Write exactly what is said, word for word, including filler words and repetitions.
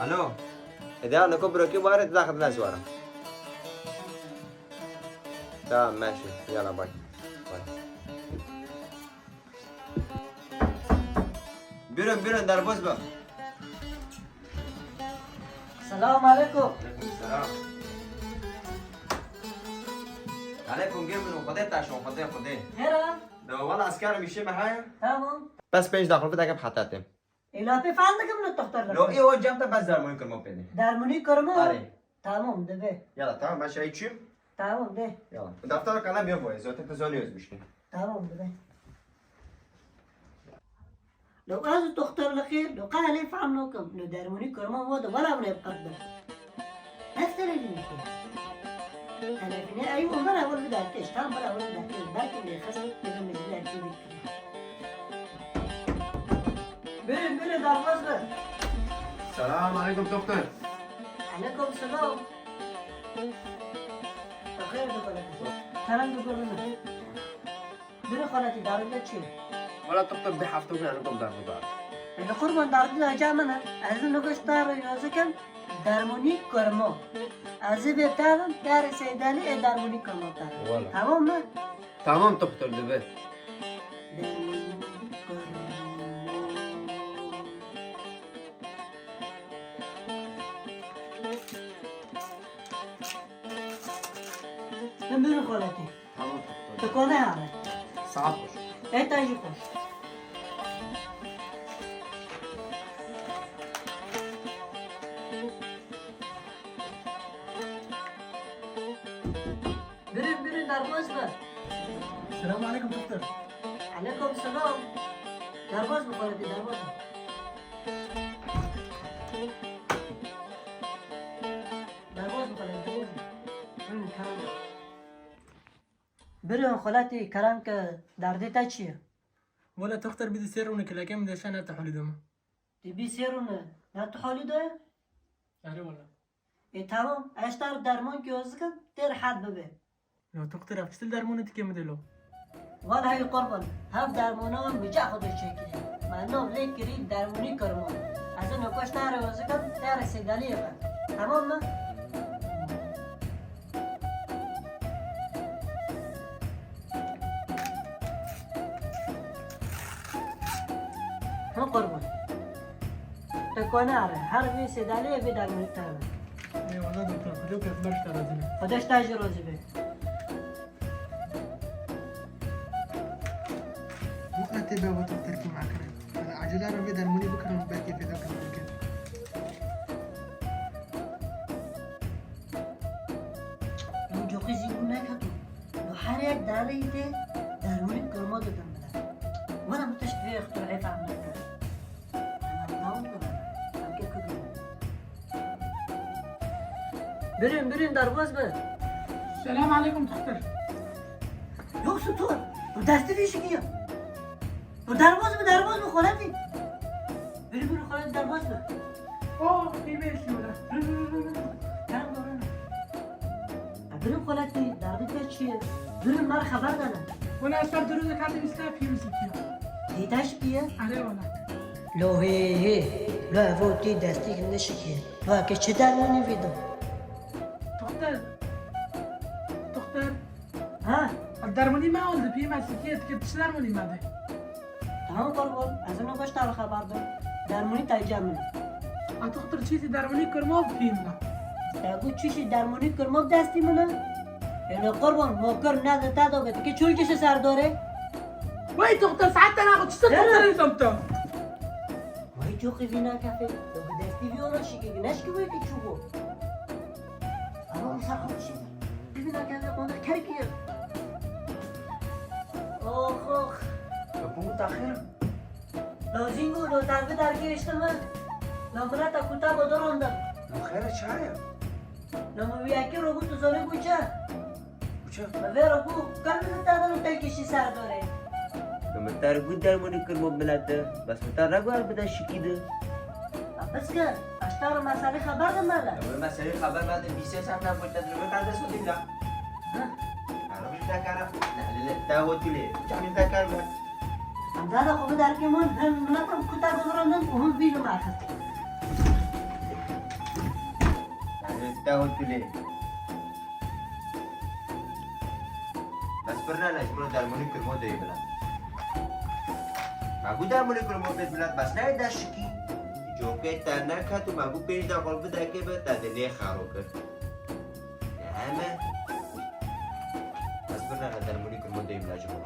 Alo. Ede, alo, ko bro, ki ware, daxil lazim wara. Tamam, meşe. Yala, bay. Bay. Buyurun, buyurun, derbaz bak. Selam aleyküm. Aleyküm selam. Aleyküm, gel bunu, Xwedê taşo, Xwedê, Xwedê. Hera. Da, wala, askerim, işe mi haya? Tamam. Bes pênc daxil, bir dakika, hatta tem. Ê, la pê fehm dikim li toxtor Lo, ê, o cem te bes dermonî kirmo pê de. Dermonî kirmo? Arê. Tamam, dibe. Yala, tamam, ben şey içeyim. Tamam, de. Yala. Defter kalem yok bu, zaten kız onu yazmıştı. Tamam, dibe. Lo ez toxtor li xêr, lo qe helê fehm nakim. Lo dermonî kirmo wa de wala bine bi qet be. Bes telefînê kir. Telefînê ey û bira wir bide kêş, tam bira wir bide kêş. Belkî lê xist, lê min ji lê kêş bikir. Buyurun, buyurun, derbaz bin. Selam aleyküm doktor. Aleyküm selam. Xêr dibin. Kerem dibin. Buyurun, xaletî, derdê te çi ye? Wala doktor, bir hafta bû, anikom derdê bî. Ê, li qurban, derdê te ca min e. Ez ê nûke ji te re yozikim, dermonî kirmo. Ez ê bê te bim, te re seydelî ê dermonî kirmo te re. Wala. Tamam mı? Tamam doktor, dibe. Dermonî kirmo. Em buyurun xaletî. Tamam, doktor. Tu kone are. Saat xweş. Ê te jî xweş. Buyurun, buyurun, derbaz bin. Selamun aleyküm doktor. Aleyküm selam. Derbaz bin xaletî, derbaz bin. Derbaz bin xaletî, derbaz bin. Buyurun, kerem. Buyurun, xaletî, kerem ke, derdê te çi ye? Wele toxtor, bidî sê rûne kilekê min de şe ne tu holî de me. Te bî sê rûne ne tu holî de? Erê wele. Ê, tamam, ez ji te re dermonkê yoz dikim, tê rehet bibe. Ya toxtor, ev çi dermonê dike min de lo? Wele hey qurban, hev dermona min ca xwe de çêkirî. Me nav lê kirî dermonî kirmo. Ez ê nûke ji te re yoz dikim, te re seydeliyê be. Tamam mı? Hi qurban. Tu kone are, her vê sêdaliyê vê dermanî te be. Eyvallah doktor, Xwedê û pêxember ji te razî be. Xwedê ji te jî razî be. Bu etê be wata terkî makire. Hadi acele re vê dermanî bikirin, belkî fêda kir bikin. Ew coxê zîngû neketo. Li her yek derê tê dermanî kirmo didin bile. Were min tişt vê ixtîrê fehm nekir. Em dawî bibin. Em kê kudin. Birin, birin, derbas bin. Selam aleyküm doktor. Yoksa tu, tu destî vî şikî ya. Tu derbas bi, derbas bi, xoleti. Birin, birin, xoleti derbas bi. Oh, qîmê şûre. Birin, birin, birin, birin. Kerem bû, birin. Ya birin xoleti, derdê te çi ye? Birin, mer xeber dane. Wala ser dirû de katê wî sî pî wî sî pî. Tê te şikî ye? Erê wala. Lo hê hê. Lo evo tê destî ne şikî ye. Lo eke çi dermanî vî do? Doktor. Doktor. Ha? Dermanî me oldu, pî me sikiyet ki, çi dermanî me de? Tamam kurban, ez ê nûke ji te re xeber dim. Dermanî te cem min. A doktor, çîsî dermanî kirmov pî me. Te got çîsî dermanî kirmov destî min e? Ê kurban, mokir ne de te do be, tu ki çûl kişi ser dorê? Wey doktor, saet te naxo, çi se doktor insan tu? Wey coxê vî nakefê, tu bi destî vî ona şikî, neşkî wey ki çû bo. Ama wisa xwe çi? Bibîne kevê qondir kerkî ye. Ox, ox. Ya bu da xêr? Lo zîngû, lo derbi dergihiştime. Lo mireta kuta bo dorondim. Lo xêr e, çaye? Lo mi wî yekî ro bû, tu zonê bû çi? Bû çi? Mi vê ro bû, kem bi te dano te kişî ser dorê. Lo mi te ro bû dermanî kirmo milete. Bes mi te re got bide şikî de. Ya piske. Aşta re meselê xeber de mele. Ya, meselê xeber mele, bîsê ser ne boyta de, me kardeş o dîla. Ha? Ara bir dakara. Ne, ne, ne, ta o tule. Çamî dakar be. Em da da xwe bidarkê min, hem miletim kuta bigirandin û hem vî li me axist. Te hotulê. Bes birna ne, ji bo dermonî kirmo deyê bila. Ma gu dermonî kirmo bê bila, bes nayê de şikî. Cokê te nekat û ma gu pênc de xwe bidekê be, te dilê xero kir. Ne heme. Bes birna ne, dermonî kirmo deyê bila ji bo.